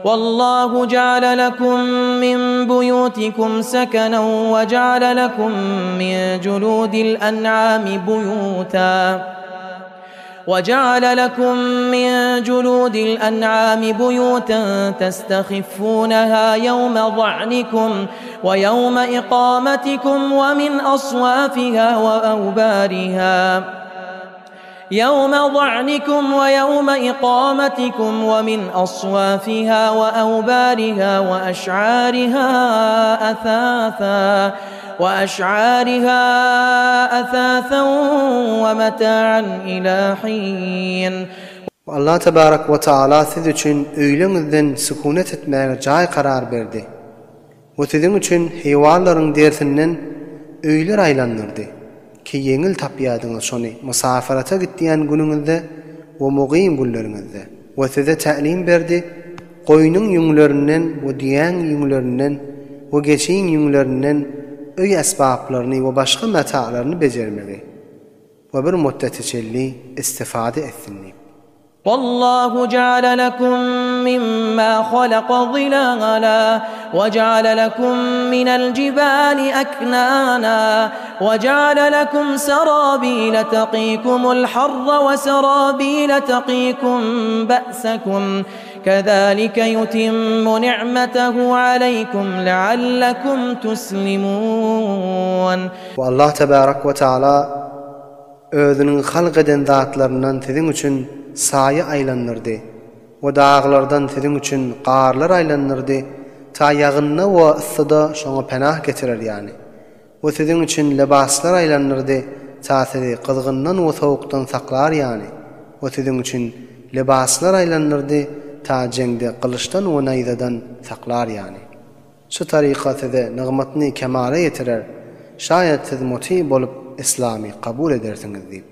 Wallahu ja'ala lekum min buýutikum sekenen we ja'ala lekum min juludil en'ami buýuta we ja'ala lekum min juludil en'ami buýutan testahiffunaha ýewme za'nikum we ýewme ikamatikum we min aswafiha we awbariha. يوم ظعنكم ويوم إقامتكم ومن أصوافها وأوبارها وأشعارها أثاثا وأشعارها أثاثا ومتاعا إلى حين Allah tebarek we taala siz üçin öýleňizden sükunet etmäge jaý karar berdi. We siziň üçin heýwanlaryň derisinden öýler aýlandyrdy, ki ýeňil tapýadyňyz şony mysafyrata gitýän günüňizde we mugym günleriňizde. We size tälim berdi, goýnuň ýüňlerinden we düýäň ýüňlerinden we geçiň ýüňlerinden öý esbaplaryny we başga matalaryny bejermegi we bir mutdete çenli istifade etsin diýip. Wallahu ja'ala lekum mimma halaka zilala we ja'ala lekum minel jibali aknana we ja'ala lekum sarabila taqikumul harra we sarabila taqikum ba'sakum kezalike yutimmu ni'metehu aleykum leallekum tuslimun. We Allah tebarek we taala Özüniň halk eden zatlaryndan siziň üçin saýa aýlandyrdy we daglardan siziň üçin garlar aýlandyrdy, ta ýagynda we yssyda şoňa penah getirer ýaly. We siziň üçin lybaslar aýlandyrdy, ta sizi gyzgyndan we sowukdan saklar ýaly. We siziň üçin lybaslar aýlandyrdy, ta jeňde gylyçdan we naýzadan saklar ýaly. Şu taryka size nygmatny kemala ýetirer, şaýat siz muty bolup islamy kabul edersiňiz diýip.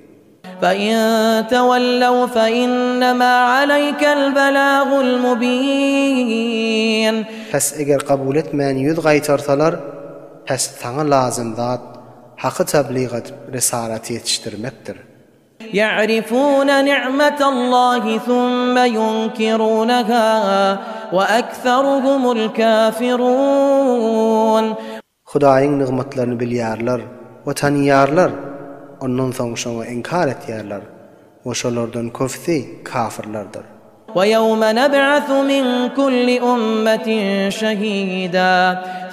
Fe-in tewellew fe-innema aleýkel belagul mubin. Pes eger kabul etmän ýüz gaýtarsalar, pes saňa lazym zat haky tablyg edip risalaty ýetişdirmekdir. Ýa'rifûne ni'metallahi thumma yunkirunaha we ekseruhumul kafirûn. Hudaýyň nygmatlaryny bilýärler we tanyýarlar, ondan soň şoňa inkar etýärler we şolardan köpüsi kafyrlardyr. We ýewme neb'asu min kulli ummetin şehida,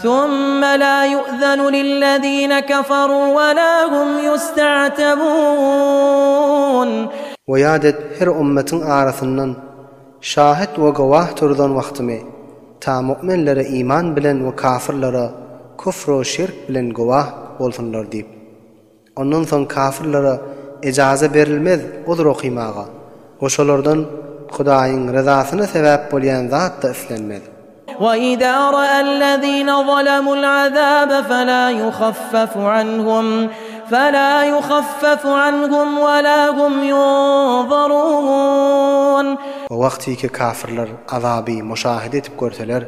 thumma la ýu'zenu lillezine keferu we la hum ýusta'tebun. We ýat et her ummetiň arasyndan şahit we gowah turzan wagtymy, ta mu'minlere iman bilen we kafyrlara küfr we şirk bilen gowah bolsunlar diýip. Ondan soň kafyrlara ejaza berilmez uzr okymaga we şolardan Hudaýyň ryzasyna sebäp bolýan zat-da islenmez. وَإِذَا رَأَى الَّذِينَ ظَلَمُوا الْعَذَابَ فَلَا يُخَفَّفُ عَنْهُمْ فَلَا يُخَفَّفُ عَنْهُمْ وَلَا هُمْ يُنظَرُونَ. We wagtyky kafyrlar azaby muşahede edip görseler,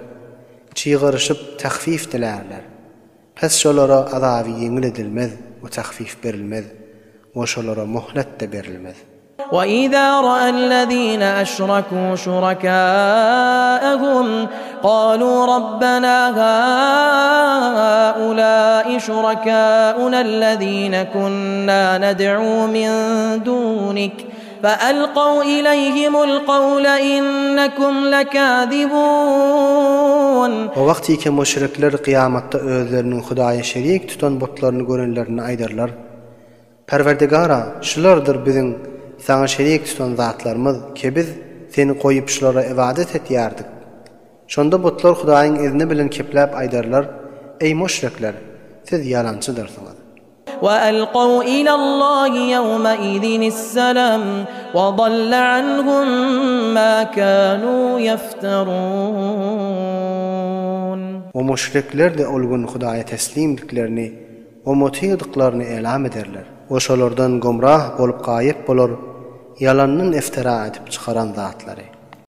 çygyryşyp tahfif dilärler. Pes şolara azaby ýeňil edilmez we tahfif berilmez we şolara muhlet-de berilmez. وَإِذَا رَأَى الَّذِينَ أَشْرَكُوا شُرَكَاءَهُمْ قَالُوا رَبَّنَا هَٰؤُلَاءِ شُرَكَاؤُنَا الَّذِينَ كُنَّا نَدْعُو مِن دُونِكَ فَأَلْقَوْا إِلَيْهِمُ الْقَوْلَ إِنَّكُمْ لَكَاذِبُونَ. O wagtyky müşrikler kyýamatda özleriniň Hudaýa şerik tutan butlaryny görenlerinde aýdarlar, Perwerdigara, şulardyr biziň Saňa şerik tutan zatlarymyz, ki biz Seni goýup şulara ybadat etýärdik. Şonda butlar Hudaýyň izni bilen kepläp aýdarlar, Eý müşrikler, siz ýalançydyrsyňyz. وَأَلْقَوْا إِلَى اللَّهِ يَوْمَئِذٍ السَّلَمَ وَضَلَّ عَنْهُمْ مَا كَانُوا يَفْتَرُونَ. We müşrikler-de ol gün Hudaýa teslimdiklerini we mutygdyklaryny elam ederler. We şolardan gomrah bolup gaýyp bolar ýalandan iftira edip çykaran zatlary.